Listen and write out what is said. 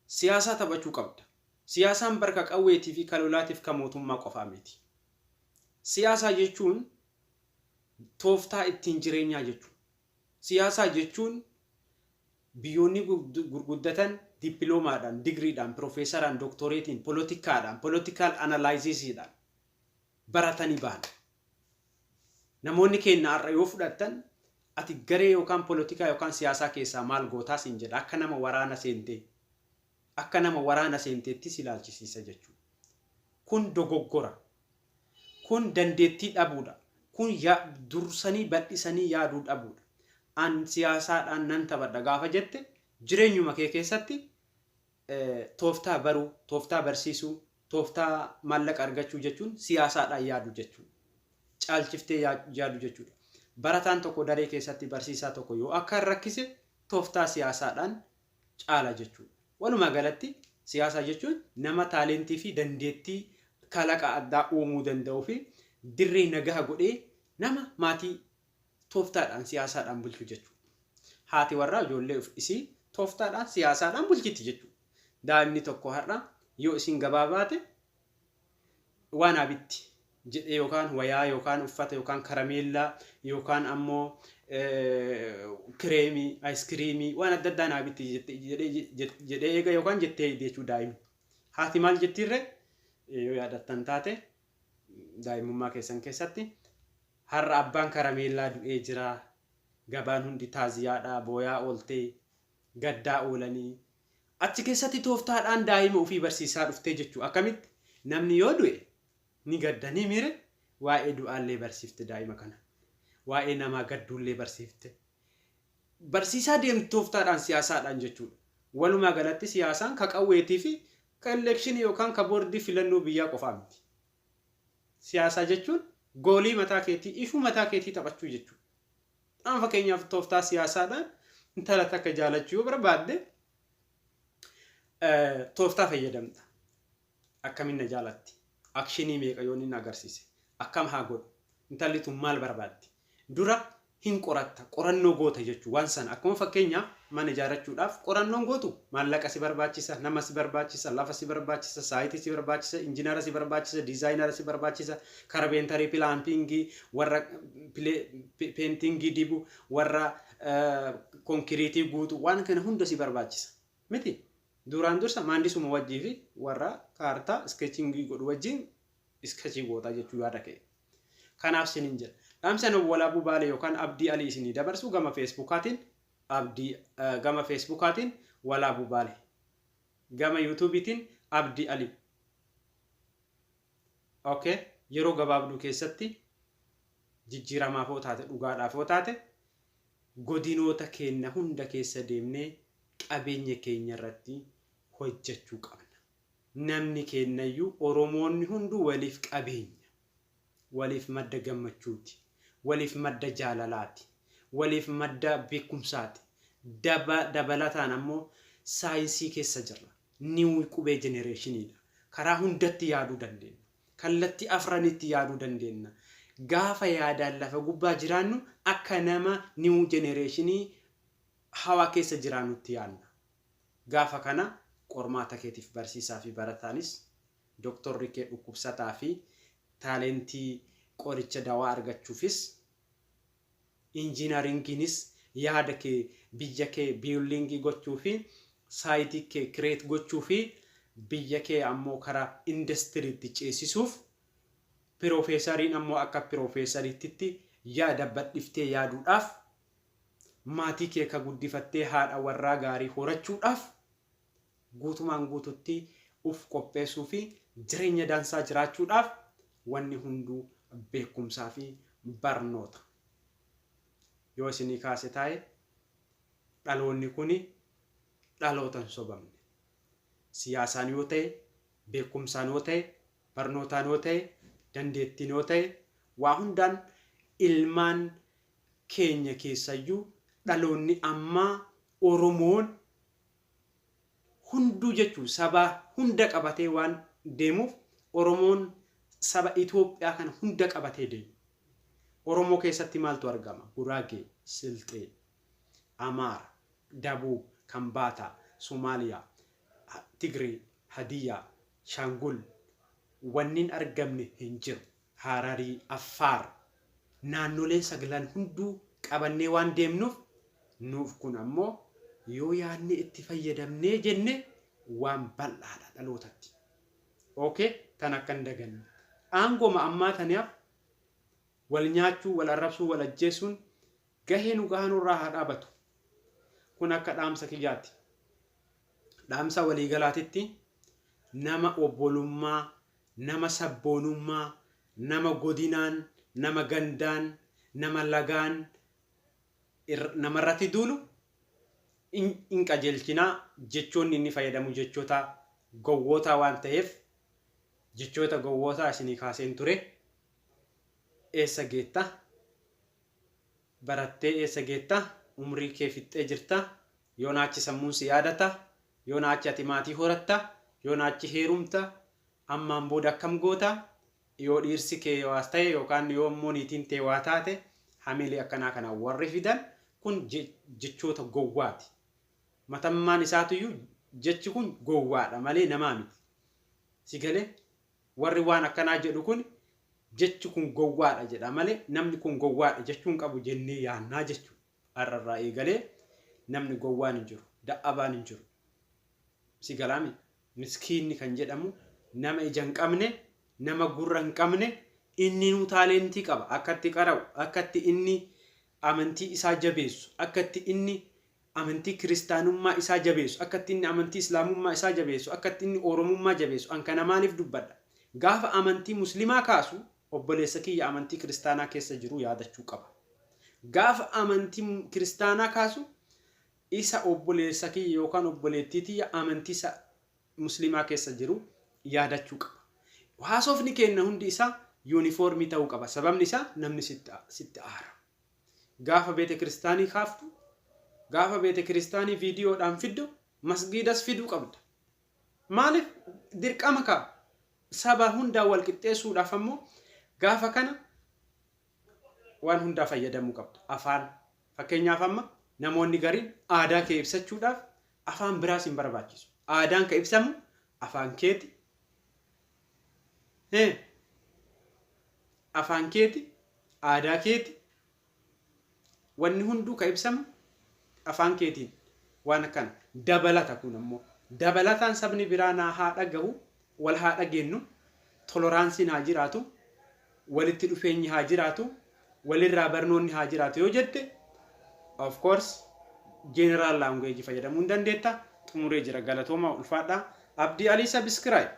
Siyaasaa taphachuu qabda. Siyaasaan bar ka qawweetii fi ka lolaatiif ka mootummaa qofaa miti. Siyaasaa jechuun tooftaa ittiin jireenyaa jechuudha. Siyaasaa jechuun biyyoonni gurguddatan dippiloomaadhaan, digriidhaan, piroofeesaraan, dooktoreetiin, poolotikaadhaan, political analysisiidhaan baratanii bahan. Namoonni keenya har'a yoo fudhattan, ati garee yookaan poolotikaa yookaan siyaasaa keessaa maal gootaa siin jedha, akka nama waraana seentee akka nama waraana seenteetti si ilaalchisiisa jechuudha. Kun dogoggora. Kun dandeettii dhabuudha. Kun dursanii bal'isanii yaaduu dhabuudha. An siyaasaadhaan nan taphadha gaafa jette, jireenyuma kee keessatti tooftaa baruu, tooftaa barsiisuu, tooftaa maallaqa argachuu jechuun siyaasaadhaan yaadu jechuudha. Caalchiftee yaadu jechuudha. Barataan tokko daree keessatti barsiisaa tokko yoo akka rakkise, tooftaa siyaasaadhaan caala jechuudha. Walumaa galatti siyaasaa jechuun nama talentii fi dandeettii kalaqa addaa uumuu danda'uu fi dirree nagaa godhee nama maatii tooftaadhaan siyaasaadhaan bulchu jechuudha. Haati warraa ijoollee isii tooftaadhaan siyaasaadhaan bulchiti jechuudha. Daa'imni tokko har'a yoo isin gabaa baate waan abitti jedhee yookaan wayaa yookaan uffata yookaan karameellaa yookaan ammoo kireemii, aayiskiriimii, waan adda addaa naa bitti jedhee eega yookaan jettee jechuu daa'imni. Haati maal jettiirre? Yoo yaadattan taate, daa'imummaa keessan keessatti, har'a abbaan karameellaa du'ee jira, gabaan hundi taaziyaadha, booyaa ooltee, gaddaa oolanii, achi keessatti tooftaadhaan daa'ima ofii barsiisaa dhuftee jechuu. Akkamitti namni yoo du'e ni gaddanii miire, waa'ee du'aallee barsiifte daa'ima kana, waa'ee namaa gadduullee barsiifte, barsiisaa deemtu tooftaadhaan siyaasaadhaan jechuudha. Walumaa galatti siyaasaan ka qawweetii fi ka electionii yookaan ka boordii filannoo biyyaa qofaa miti. Siyaasaa jechuun goolii mataa keetii, ifuu mataa keetii taphachuu jechuudha. Amma fakkeenyaaf tooftaa siyaasaadhaan intala takka jaalachuu yoo barbaadde, tooftaa fayyadamta. Akkamiin na jaalatti? Actionii meeqa yoo inni agarsiise? Akkam haa godhu? Intalli tun maal barbaaddi? Dura hin qoratta, qorannoo goota jechuu waan sana. Akkuma fakkeenyaaf mana ijaarrachuudhaaf qorannoon gootu, maallaqa si barbaachisa, nama si barbaachisa, lafa si barbaachisa, siteii si barbaachisa, injinara si barbaachisa, designera si barbaachisa, carpenterii, plumbingii, warra paintingii dibu, warra concreteii guutu, waan kana hunda si barbaachisa. Miti? Duraan dursa maandisuma wajjii fi warra kaartaa sketchingii godhu wajjin sketchii gootaa jechuu yaada ka'e. Kanaaf sinin jedha. Dhaamsi ani Walaabuu Baalee yookaan Abdii Alii isinii dabarsu, gama Feesbuukaatiin Abdii, gama Feesbuukaatiin Walaabuu Baalee, gama YouTubeiitiin Abdii Alii. Okay, yeroo gabaabduu keessatti jijjiiramaaf yoo taate, dhugaadhaaf yoo taate, godinoota keenya hunda keessa deemnee qabeenya keenya irratti hojjechuu qabna. Namni keenyayyuu, Oromoonni hunduu waliif qabeenya. Waliif madda gammachuuti. Waliif madda jaalalaati. Waliif madda beekumsaati. Dabalataan ammoo saayinsii keessa jirra. New qubee generationiidha. Karaa hundatti yaaduu dandeenya. Kallattii afranitti yaaduu dandeenya. Gaafa yaadaan lafa gubbaa jiraannu, akka nama new generationii hawaa keessa jiraannutti yaadna. Gaafa kana qormaata keetiif barsiisaa fi barataanis, dooktorri kee dhukkubsataa fi talentii qoricha dawaa argachuufis, engineeringiinis yaada kee biyya kee buildingii gochuu fi siteii kee create gochuu fi biyya kee ammoo karaa industryitti ceesisuuf, piroofeesariin ammoo akka piroofeesariitti yaada bal'iftee yaaduudhaaf, maatii kee ka guddifattee haadha warraa gaarii horachuudhaaf, guutumaan guututti uf qopheessuu fi jireenya dansaa jiraachuudhaaf wanni hunduu beekumsaa fi barnoota. Yoo isinii kaase taa'e, dhaloonni kuni dhaloota hin sobamne. Siyaasaan yoo ta'e, beekumsaan yoo ta'e, barnootaan yoo ta'e, dandeettiin yoo ta'e, waa hundaan ilmaan keenya keessayyuu dhaloonni ammaa Oromoon hunduu jechuun saba hunda qabatee waan deemuuf, Oromoon saba Itoophiyaa kana hunda qabatee deema. Oromoo keessatti maaltu argama? Guraagee, Silxee, Amaara, Dabuub, Kambaataa, Somaaliyaa, Tigree, Hadiyyaa, Shaangul wanni hin argamne hin jiru. Hararii, Affaar, naannoleen saglan hunduu qabannee waan deemnuuf, nuuf kun ammoo yoo yaadne itti fayyadamnee jenne waan bal'aadha dhalootatti. Okay, tan akka hin daganne. Aangooma ammaa tanaaf wal nyaachuu, wal arrabsuu, wal ajjeesuun gahee nu gahaa nurraa haa dhaabatu. Kun akka dhaamsa kiyyaati. Dhaamsa waliigalaatitti nama obbolummaa, nama sabboonummaa, nama godinaan, nama gandaan, nama lagaan namarratti duulu hin qajeelchinaa. Jechoonni inni fayyadamu jechoota gowwootaa waan ta'eef, jechoota gowwootaa isinii kaaseen ture. Eessa geetta? Barattee eessa geetta? Umrii kee fixxee jirta. Yoona achi sammuun si yaadata? Yoona achi ati maatii horatta? Yoona achi heerumta? Ammaan booda akkam goota? Yoo dhiirsi kee waas ta'e yookaan yoo immoo niitiin tee waa taate, hamilee akkanaa kana warri fidan kun jechoota gowwaati. Matammaan isaatuyyuu jechi kun gowwaadha malee namaa miti. Si galee? Warri waan akkanaa jedhu kun jechi kun gowwaadha jedha malee namni kun gowwaadha jechuu hin qabu jennee yaannaa jechuudha. Har'arraa eegalee namni gowwaan hin jiru. Dadhabaan hin jiru. Si galaami? Miskiinni kan jedhamu nama ija hin qabne, nama gurra hin qabne, inni nuu talent qaba. Akkatti qara'u, akkatti inni amantii isaa jabeessu, akkatti inni amantii kiristaanummaa isaa jabeessu, akkatti inni amantii islaamummaa isaa jabeessu, akkatti inni oromummaa jabeessu. An kana maaliif dubbadha? Gaafa amantii muslimaa kaasu obboleessa kiyya amantii kiristaanaa keessa jiru yaadachuu qaba. Gaafa amantii kiristaanaa kaasu isa obboleessa kiyya yookaan obboleettii tiyya amantii isa muslimaa keessa jiru yaadachuu qaba. Haasofni keenya hundi isaa uniform ta'uu qaba. Sababni isaa namni sitti aara. Gaafa beete kiristaanii kaaftu, gaafa beete kiristaanii viidiyoodhaan fiddu, masgiidas fiduu qabda. Maaliif? Dirqama kaa. Saba hundaa wal qixxeessuudhaaf ammoo gaafa kana waan hundaa fayyadamuu qabda. Afaan, fakkeenyaaf, amma namoonni gariin aadaa kee ibsachuudhaaf afaan biraas hin barbaachisu. Aadaan ka ibsamu afaan keeti. Afaan keeti, aadaa keeti, wanni hunduu ka ibsamu afaan keetiin. Waan akkana dabalata. Kun ammoo dabalataan sabni biraa naa haa dhagahu, wal haa dhageennu, toleranceiin haa jiraatu, walitti dhufeenyi haa jiraatu, walirraa barnoonni haa jiraatu yoo jette, of course general language fayyadamuu hin dandeetta. Xumuree jira. Galatooma, ulfaadha. Abdii Alii, subscribe.